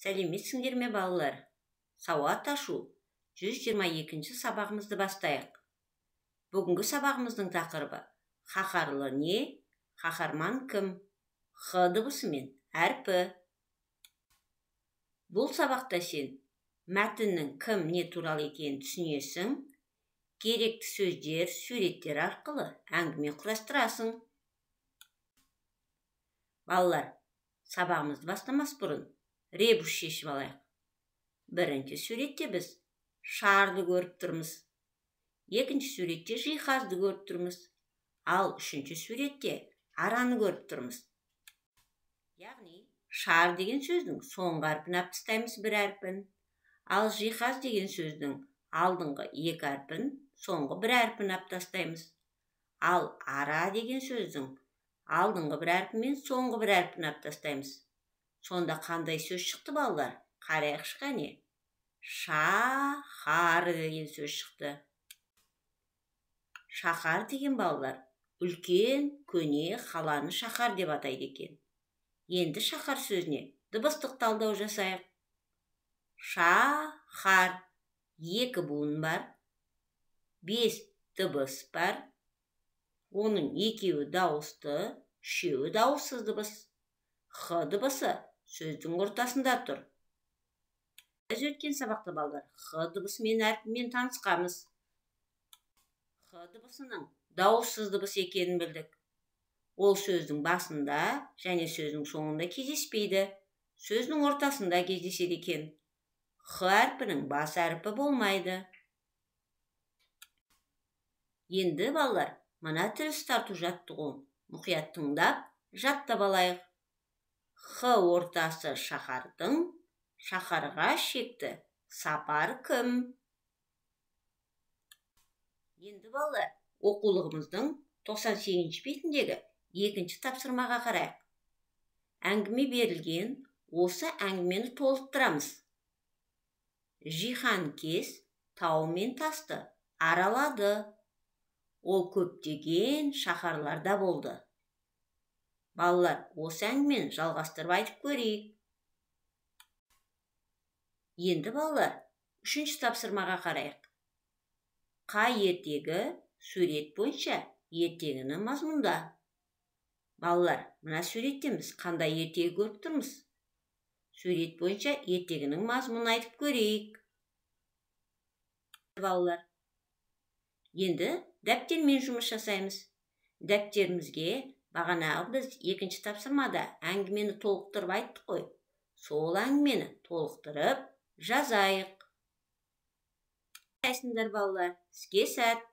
Сәлеметсіңдер ме, балалар? Сауат ашу 122-ші сабағымызды бастайық. Бүгінгі сабағымыздың тақырыбы қаһарлы не, қаһарман кім? Х дыбысымен әрпі. Бұл сабақта сен мәтіннің кім не туралы екенін түсінесің, керекті сөздер, суреттер арқылы әңгіме құрастырасың. Балалар, сабағымызды бастамас бұрын ребус шешіп алайық. Бірінші суретте біз шарды көріп тұрмыз. Екінші суретте жиһазды көріп тұрмыз. Ал үшінші суретте араны көріп тұрмыз. Яғни шар деген сөздің соңғы әрпін алып тастаймыз, бір әрпін. Ал жиһаз деген сөздің алдыңғы екі әрпін, соңғы бір әрпін алып тастаймыз. Ал ара деген сөздің алдыңғы бір әрпі мен соңғы бір әрпін алып тастаймыз. Сонда қандай сөз шықты, балалар? Қарайықшы қане. Шаһар деген сөз шықты. Шаһар деген, балалар, үлкен көне қаланы шаһар деп атайды екен. Енді шаһар сөзіне дыбыстық талдау жасайық. Шаһар, екі буын бар, 5 дыбыс бар. Оның екеуі дауысты, үшеуі дауыссыз дыбыс. Х дыбысы сөздің ортасында тұр. Біз өткен сабақта, балалар, х дыбысымен әрпімен танысқанбыз. Х дыбысының дауыссыз дыбыс екенін білдік. Ол сөздің басында және сөздің соңында кездеспейді. Сөздің ортасында кездеседі екен. Х әрпінің бас әрпі болмайды. Енді, балалар, мына тіл ұстарту жаттығуын мұқият тыңдап, жаттап алайық. Х ортасы шаһардың, шаһарға шекті сапар кім? Енді, балалар, оқулығымыздың 98-ші бетіндегі екінші тапсырмаға қарайық. Әңгіме берілген, осы әңгімені толықтырамыз. Жиһанкез тау мен тасты аралады. Ол көптеген шаһарларда болды. Балалар, осы әңгімені жалғастырып айтып көрейік. Енді, балалар, үшінші тапсырмаға қарайық. Қай ертегі сурет бойынша ертегіні мазмұнда? Балалар, мына суреттен біз қандай ертегі көріп тұрмыз? Сурет бойынша ертегінің мазмұнын айтып көрейік. Балалар, енді дәптермен жұмыс жасаймыз. Дәптерімізге бағанағы біз екінші тапсырмада әңгімені толықтырып айттық қой. Сол әңгімені толықтырып жазайық. Жарайсыңдар, балалар, іске сәт.